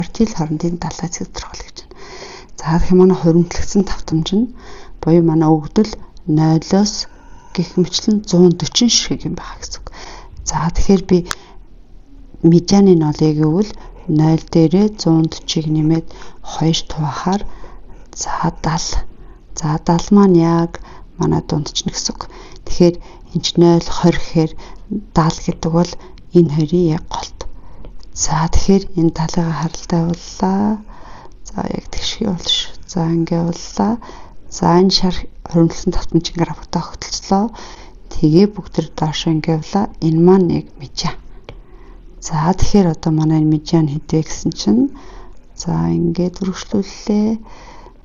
Квартил хоорондын далай цэг тодорхойлох гэж байна. За тэгэхээр манай хуримтлагдсан давтамж нь буюу манай өгөгдөл 0-оос гэх мэтлэн 140 ширхэг юм байна гэсэн үг. За тэгэхээр би медианы 0-ыг гэвэл 0 дээрээ 140-ыг нэмээд 2 хуваахаар за 70. За 70 маань яг манай дунд чинь гэсэн үг. Тэгэхээр энэ чинь 0 20 гэхээр 70 гэдэг бол энэ хоёрын яг голт. За тэгэхээр энэ талыгаа харалтаа явууллаа. За яг тэгш явуул ш. За ингэ явууллаа. За энэ шар хуримтлсан давтамжийн графиктай огтлцлоо. Тэгээ бүгд төр доош ингэ явлаа. Энэ маань яг медиан. За тэгэхээр одоо манай энэ медиан хэд вэ гэсэн чинь за ингээд үргэлжлүүллээ.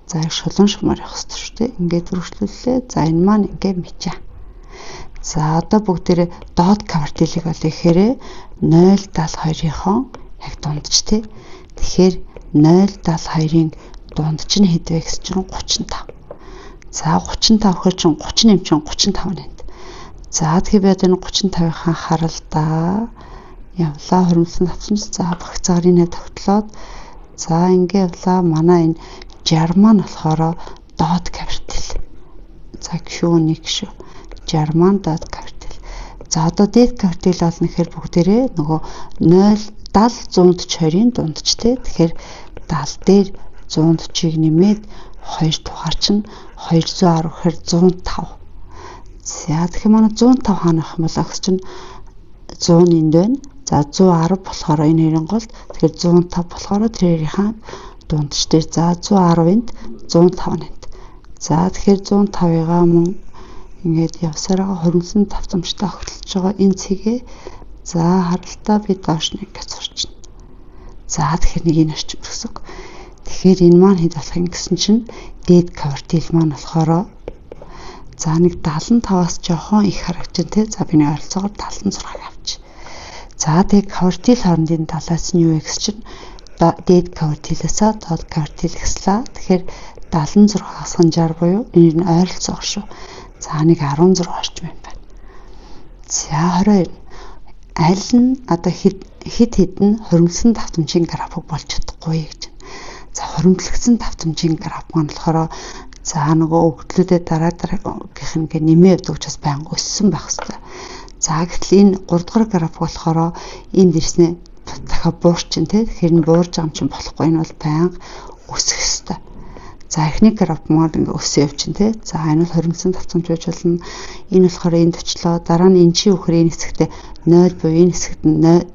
За яг шулуун шумаар явах хэрэгтэй шүү дээ. Ингээд үргэлжлүүллээ. За энэ маань ингээ медиан. За одоо бүгдээрээ доод квартилыг олё гэхээр 0.72-ийн яг дундч тий. Тэгэхээр 0.72-ын дундч нь хэд вэ гэсэн чинь 35. За 35 гэхээр чинь 30 нэм чинь 35 нэнд. За тэгэхээр би одоо энэ 35-ынхаа харалдаа явлаа хуримтлан тавсан. За багц цагарын нэг тогтлоод за ингээ явлаа. Манай энэ 60 маань болохоор доод квартил. За Q1 шүү. 60 маань доод квартил. За одоо дээд квартил олно гэхээр бүгдээрээ нөгөө 0 70 142-ын дундч тий. Тэгэхээр 70 дээр 140-ыг нэмээд 2 тухаар чинь 210 гэхээр 105. За тэгэхээр манай 105 хаана авах юм бол агс чинь 100 энд байна. За 110 болохоор энэ хоёрын голд. Тэгэхээр 105 болохоор тэр хоёрынхаа дундч дээр. За 110 энд 105 энд. За тэгэхээр 105-ыгаа мөн ингээд явсараа хуримтлан давтамжтай огтлож байгаа энэ цэгээ за харалтаа би доош нь ингээд зурчна. За тэгэхээр нэг энэ орчим гэсэн үг. Тэгэхээр энэ маань хэд болох юм гэсэн чинь дээд квартил маань болохоор за нэг 75-аас жоохон их харагдаж байна те. За би нэг ойролцоогоор 76-ыг авч. За тэг квартил хоорондын талаас нь юу вэ гэсэн чинь дээд квартилаас доод квартил ихслээ. Тэгэхээр 76 хасхан 60 буюу энэ нь ойролцоогоор шүү. За нэг 16 орчим юм байна. За 22 аль нь одоо хэд хэд хэдэн хуримтлсан давтамжийн график болж чадахгүй гэж. За хуримтлагдсан давтамжийн график маань болохоор за нөгөө өгөгдлүүдэд дараа дараагийнх нь ингээ нэмээ явдаг учраас байнга өссөн байх хэвээр. За гэтэл энэ 3 дугаар график болохоор энд ирснээ дахиад буурчин тий. Тэгэхээр энэ буурж байгаа юм чинь болохгүй, энэ бол байнга өсөх хэвээр. За эхний график маань ингээ өсөө явчин тий. За энэ бол хуримтлсан давтамж байж болно. Энэ болохоор энд очлоо. Дараа нь энэ чи үхэр энэ хэсэгтээ 0 буюу энэ хэсэгт нь 0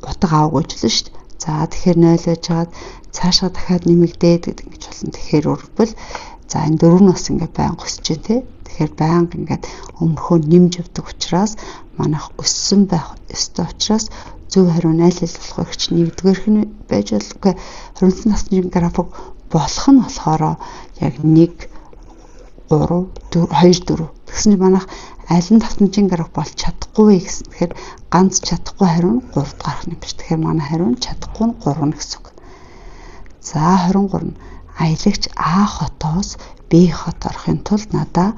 утга аваагүй ч л шүү дээ. За тэгэхээр 0 байж хагаад цаашаа дахиад нэмэгдээд гэдэг ингэж болно. Тэгэхээр өрбөл за энэ дөрөв нь бас ингээ байнга өсөж байна тий. Тэгэхээр байнга ингээд өмнөхөө нэмж явдаг учраас манайх өссөн байх ёстой учраас зөв хариу нь аль аль болох вэ гэж нэгдүгээрх нь байж болохгүй. Хуримтлсан давтамжийн график болох нь болохоор яг 1 3 4 2 4. Тэгсэн чинь манайх аль нь давтамжийн график болж чадахгүй вэ гэсэн. Тэгэхээр ганц чадахгүй хариу нь 3 дугаарх юм биш. Тэгэхээр манай хариу нь чадахгүй нь 3 гэсэн үг. За 23 нь аялагч А хотоос Б хот орохын тулд надаа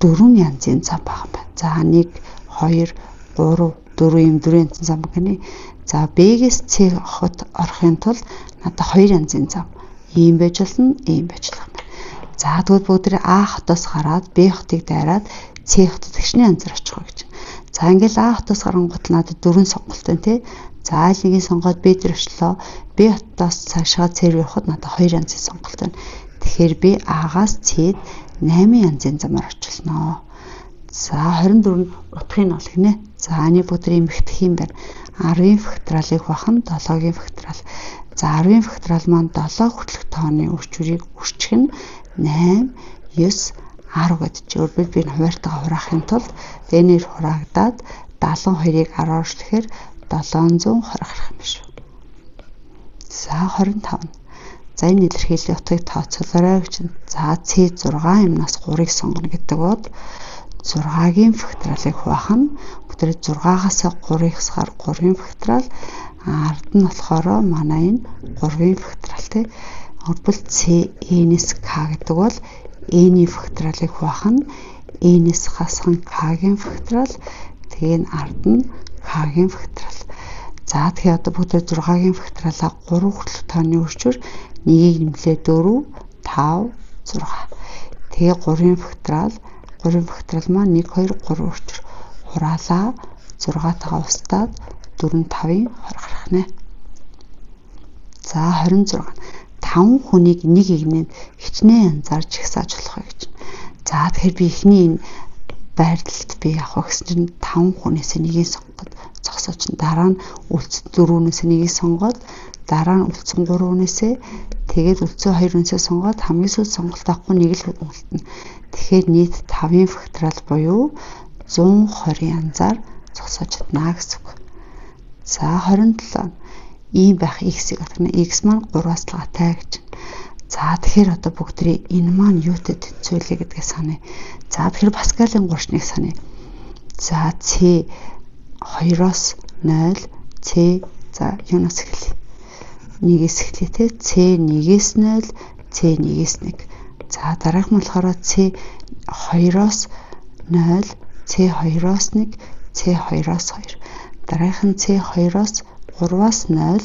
4 янзын зам байгаа юм байна. За 1 2 3 4 юм 4 янзын зам гэнэ. За Б-гээс С хот орохын тулд надаа 2 янзын зам. Ийм байж болно, ийм байж болох юм байна. За тэгвэл бүгд А хотоос гараад Б хотыг дайраад С хотод тэгшний янзаар очих гэж. За ингээл А хотоос гарангуут надад 4 сонголт байна тий. За аль нэгийг сонгоод Б дээр очлоо. Б хотоос цаашаа С рүү явахад надад 2 янзын сонголт байна. Тэгэхээр би А-гаас С-д 8 янзын замаар очлоноо. За 24 нь утгыг нь олох нэ. За аны бүгд эмхтэх юм байна. 10-ын факториалыг хуваах нь 7-гийн факториал. За 10-ын факториал маань 7 хүртэлх тооны үрчвэрийг үрчих нь 8 9 10 гэдэг чинь өөрөөр би энэ хуваартайгаа хураахын тулд дэнээр хураагдаад 72-ыг 10-аар үрчлэхээр 720 гарах юм биш үү. За 25 нь. За энэ илэрхийллийн утгыг тооцоолоорой гэж. За C6 юмнаас 3-ыг сонгоно гэдэг бод 6-гийн факториалыг хуваах нь бүгдээ 6-аас 3-ыг хасахаар 3-ын факториал, ард нь болохоор манай энэ 3-ын факториал тий. Өөрбөл C N-с K гэдэг бол N-ийн факториалыг хуваах нь N-с хасах нь K-гийн факториал, тэгээ энэ ард нь K-гийн факториал. За тэгэхээр одоо бүгдээ 6-гийн факториалаа 3 хүртэлх тооны үрчвэр 1-ийг нэмлээ 4 5 6. Тэгээ 3-ын факториал 3-ын факториал маань 1 2 3 үрчвэр хураалаа 6-тайгаа устдаад 4 5-ын 20 гарах нэ. За 26. 5 хүнийг нэг игнэнд хичнээн янзаар жагсааж болох вэ гэж. За тэгэхээр би эхний энэ байрлалд би явах гэсэн чинь 5 хүнээс нэгийг сонгоод зогсоо чинь дараа нь үлдсэн 4-өөс нэгийг сонгоод дараа нь үлдсэн 3-өөсөө тэгээд үлдсэн 2-өөсөө сонгоод хамгийн сүүлд сонголт авахгүй нэг л үлдэнэ. Тэгэхээр нийт 5-ын факториал буюу 120 янзаар зогсоож чадна гэсэн үг. За 27 ийм байх x-ийг батгна. X маань 3-аас лагатай гэж. За тэгэхээр одоо бүгдээ энэ маань юутай тэнцвэлээ гэдгээ саная. За тэгэхээр Паскалийн гурчныг саная. За C 2-оос 0 C за юунаас эхэлье? 1-ээс эхлэе те. C 1-ээс 0, C 1-ээс 1. За дараах нь болохоор C 2-оос 0, C 2-оос 1, C 2-оос 2. Дараагийнх нь C 2-оос 3-аас 0,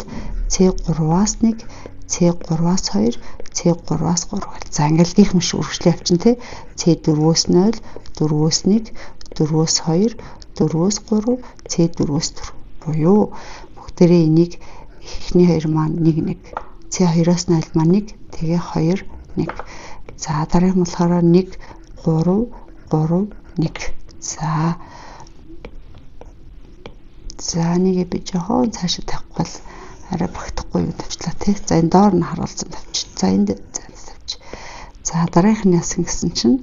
C 3-аас 1, C 3-аас 2, C 3-аас 3 гэл. За ингээл гих мэш үргэлжлээ явчин те. C 4-өөс 0, 4-өөс 1, 4-өөс 2, 4-өөс 3, C 4-өөс 4 буюу бүгдээрээ энийг эхний хоёр маань 1 1. C 2-оос 0 маань 1, тэгээ 2 1. За дараагийнх нь болохоор 1 3 3 1. За За нэгэ би жоохон цаашаа тавихгүй бол арай багтахгүй юм тавьчлаа тий. За энэ доор нь харуулсан тавьчих. За энд за тавьчих. За дараагийнх нь яасан гэсэн чинь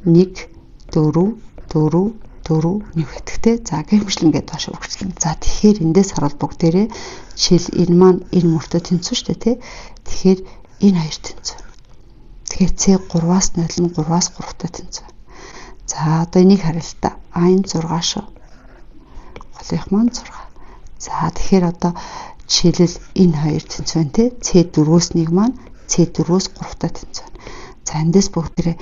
1 4 4 4 1 гэдэг тий. За гэх мэтлэн ингээд доош үргэлжлэн. За тэгэхээр эндээс харуул бүгдээрээ жишээл энэ маань энэ мөртөө тэнцүү шүү дээ тий. Тэгэхээр энэ хоёр тэнцүү. Тэгэхээр C 3-аас 0 нь 3-аас 3-тай тэнцүү. За одоо энийг харъя л та. А энэ 6 шүү. Голынх маань 6. За тэгэхээр одоо жишээлбэл энэ хоёр тэнцүү байна те. C 4-өөс 1 маань C 4-өөс 3-тай тэнцүү байна. За эндээс бүгдээрээ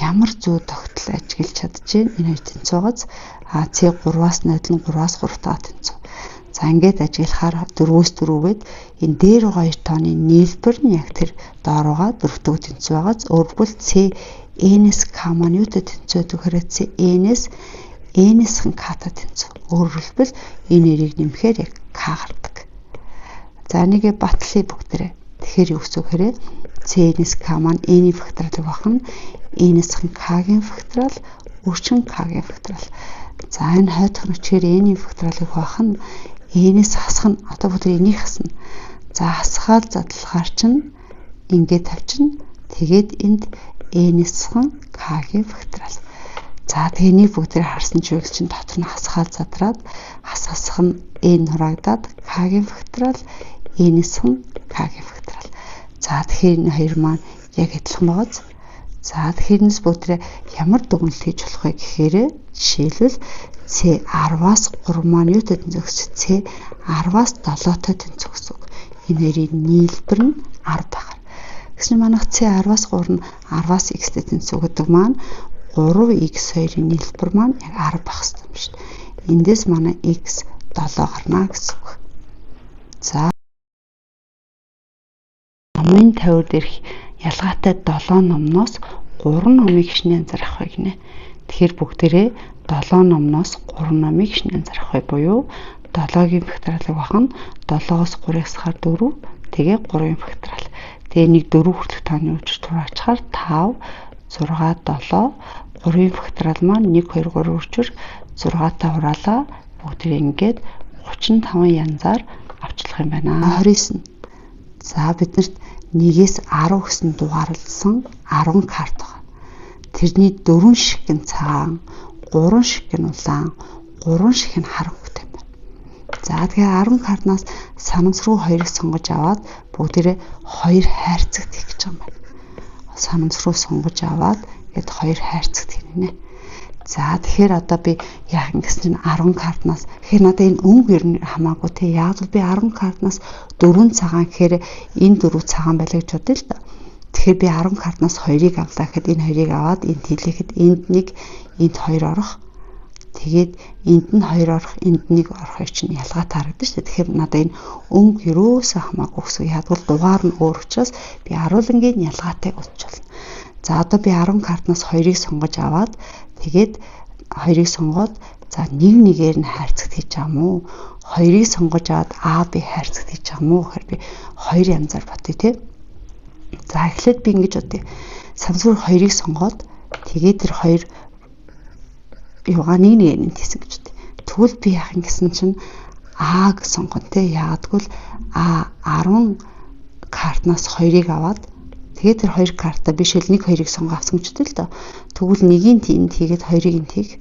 ямар зүү тогтол ажиглаж чадчихээн энэ хоёр тэнцүү байгааз а C 3-аас 0 нь 3-аас 3-тайгаа тэнцүү. За ингээд ажиглахаар 4-өөс 4 гээд энэ дээр байгаа хоёр тооны нийлбэр нь яг тэр доор байгаа дөрөвтэйг тэнцүү байгааз өөрөлдвөл C N-с K маань юутай тэнцүү гэхээр C N-с N-ийн К-тай тэнцүү. Өөрөөр хэлбэл энэ нэрийг нэмэхээр яг К гардаг. За нэгэ батлая бүгдээрээ. Тэгэхээр юу гэсэн үг хэрэг C-ээс К маань N-ийн факториалыг байх нь N-ийн К-гийн факториал өрчин К-гийн факториал. За энэ хойдох нүчээр N-ийн факториалыг байх нь N-ээс хасах нь одоо бүгд энийг хасна. За хасхаал задлахаар чинь ингээд тавьчихна. Тэгээд энд N-ийн К-гийн факториал. За тэгээ энийг бүгдээр харсан чивэл чинь дотор нь хасхаал задраад хас хасах нь N хураагдаад К-гийн факториал N-ийн К-гийн факториал. За тэгэхээр энэ хоёр маань яг адилхан байгааз. За тэгэхээр энэс бүгдээрээ ямар дүгнэлт хийж болох вэ гэхээр жишээлбэл C 10-аас 3 маань юутай тэнцүү гэсэн C 10-аас 7-той тэнцүү гэсэн үг. Энэ хоёрын нийлбэр нь 10 байгаар. Гэсэн манайх C 10-аас 3 нь 10-аас x-тэй тэнцүү гэдэг маань 3x2-ын нийлбэр маань яг 10 байх хэрэгтэй юм шүү дээ. Эндээс манай x 7 гарна гэсэн үг. За номын тавиур дээрх ялгаатай 7 номноос 3 номыг шинэ янзаар авах вэ гинэ. Тэгэхээр бүгдээрээ 7 номноос 3 номыг шинэ янзаар авах вэ буюу 7-гийн факториалыг бах нь 7-оос 3-ыг хасахаар 4, тэгээ 3-ын факториал. Тэгээ нэг 4 хүртэлх тооны үжир тураачаар 5 6 7 3-ын факториал маань 1 2 3 үрчвэр 6-тай хураалаа бүгдээ ингээд 35 янзаар авчлах юм байна. 29. За биднэрт 1-ээс 10 гэсэн дугаарласан 10 карт байгаа. Тэрний 4 шиг нь цагаан, 3 шиг нь улаан, 3 шиг нь хар өнгөтэй юм байна. За тэгэхээр 10 картнаас санамсаргүй хоёрыг сонгож аваад бүгдээрээ хоёр хайрцагт хийх гэж байгаа юм байна. Санамсаргүй сонгож аваад ингээд хоёр хайрцагт хийнэ. За тэгэхээр одоо би яах юм гэсэн чинь 10 картнаас тэгэхээр надад энэ өнгө ер нь хамаагүй те. Яг л би 10 картнаас 4 цагаан гэхээр энэ 4 цагаан байлаа гэж бодъё л да. Тэгэхээр би 10 картнаас 2-ыг авлаа гэхэд энэ 2-ыг аваад энд хийлэхэд энд 1, энд 2 орох. Тэгээд энд нь 2 орох, энд 1 орох чинь ялгаатай харагдана шүү дээ. Тэгэхээр надад энэ өнгө ерөөсөө хамаагүй гэсэн. Яагтвэл дугаар нь өөр учраас би 10-ын ялгаатайг үзэж болно. За одоо би 10 картнаас 2-ыг сонгож аваад тэгээд 2-ыг сонгоод за 1 1-ээр нь хайрцагт хийж байгаа юм уу? 2-ыг сонгож аваад А Б хайрцагт хийж байгаа юм уу гэхээр би хоёр янзаар бодъё тий. За эхлээд би ингэж бодъё. Самсгүр 2-ыг сонгоод тэгээд тэр хоёр юугаа нэг нэгээр нь хийсэн гэж бодъё. Тэгвэл би яах юм гэсэн чинь А-г сонгоно тий. Яагадгүй А 10 картнаас 2-ыг аваад тэгээд тэр хоёр карта биш л 1 2-ыг сонгоо авсан гэж бодъё л доо. Тэгвэл нэгийг энд хийгээд 2-ыг энд хийх.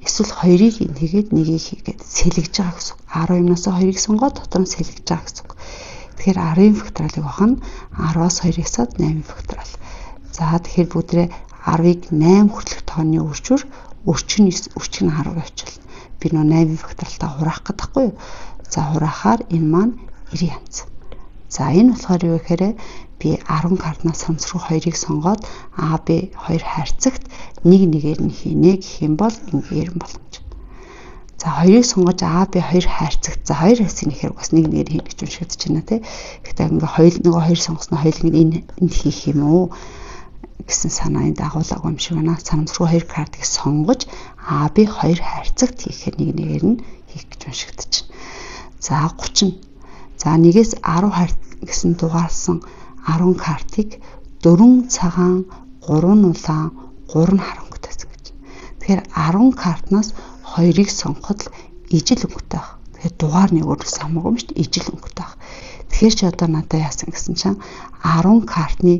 Эсвэл 2-ыг энд хийгээд 1-ийг хийгээд сэлгэж байгаа гэсэн үг. 10 юмнаас 2-ыг сонгоод дотор нь сэлгэж байгаа гэсэн үг. Тэгэхээр 10-ын факториалыг авах нь 10-аас 2-ыг хасаад 8 факториал. За тэгэхээр бүгдээ 10-ыг 8 хүртэлх тооны өрчвөр өрчин 9 өрчин 10 авчилна. Би нөө 8 факториалтаа хураах гэдэг байхгүй юу? За хураахаар энэ маань 90 янз. За энэ болохоор юу гэхээр би 10 картнаас самсруу 2-ыг сонгоод А Б 2 хайрцагт 1 1-ээр нь хийнэ гэх юм бол ингээр боломж. За 2-ыг сонгож А Б 2 хайрцагт за 2 хайрцаг нэхэр бас 1 1-ээр хийнэ гэж уншигдаж байна тий. Гэхдээ ингээ хоёр нөгөө хоёр сонгосноо хоёуланг энэ энд хийх юм уу гэсэн санаа энд агуулаагүй юм шиг байна. Санамсаргүй хоёр картыг сонгож А Б 2 хайрцагт хийхээр 1 1-ээр нь хийх гэж уншигдаж байна. За 30. За 1-ээс 10 хайр гэсэн дугаарласан 10 картыг 4 цагаан, 3 улаан, 3 харанхуйтай гэсэн гэж. Тэгэхээр 10 картнаас 2-ыг сонгоход л ижил өнгөтэй баг. Тэгэхээр дугаар нэг өөрөөс хамаагүй юм шүү дээ. Ижил өнгөтэй баг. Тэгэхээр чи одоо надад яасан гэсэн чинь 10 картны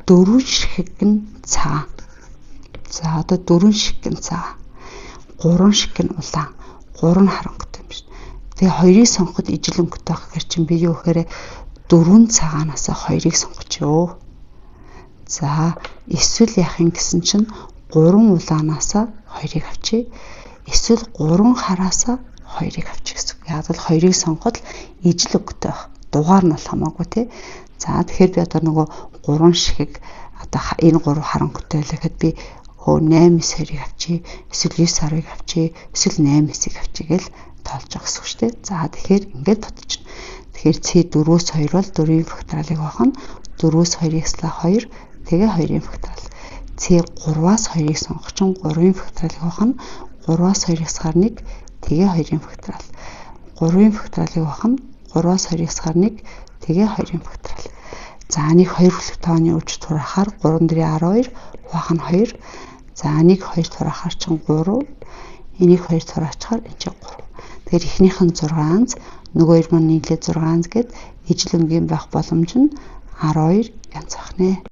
4 ширхэг нь цагаан. За одоо 4 ширхэг нь цагаан. 3 ширхэг нь улаан, 3 нь харанхуйтай юм шүү дээ. Тэгээ 2-ыг сонгоход ижил өнгөтэй байх гэхэр чинь би юу гэхээр 4 цагаанаас 2-ыг сонгоч ёо. За эсвэл яах юм гэсэн чинь 3 улаанаас 2-ыг авчи. Эсвэл 3 хараас 2-ыг авчих гэсэн. Яг л 2-ыг сонгоход ижил өнгөтэй байх. Дугаар нь бол хамаагүй тий. За тэгэхээр би одоо нөгөө 3 ширхэг одоо энэ 3 харанхуйтай байхад би 8 9 2-ыг авчи, эсвэл 9 10-ыг авчи, эсвэл 8 9-ыг авчи гээл тоолж байгаа гэсэн үг шүү дээ. За тэгэхээр ингээд бодчихно. Тэгэхээр C 4-өөс 2 бол 4-ийн факториалыг авах нь 4-өөс 2-ыг хасла 2, тэгээ 2-ын факториал. C 3-аас 2-ыг сонгох чинь 3-ын факториалыг авах нь 3-аас 2-ыг хасгаар 1, тэгээ 2-ын факториал. 3-ын факториалыг авах нь 3-аас 2-ыг хасгаар 1, тэгээ 2-ын факториал. За нэг 2 хүлэх тооны өвч тураахаар 3 4 12 хуваах нь 2. За нэг 2 тураахаар чинь 3. Энийг 2 тураачаар энэ чинь 3. Тэгэхээр эхнийх нь 6 янз, нөгөө хоёр маань нийлээд 6 янз гэд ижил өнгийн байх боломж нь 12 янз байх нэ.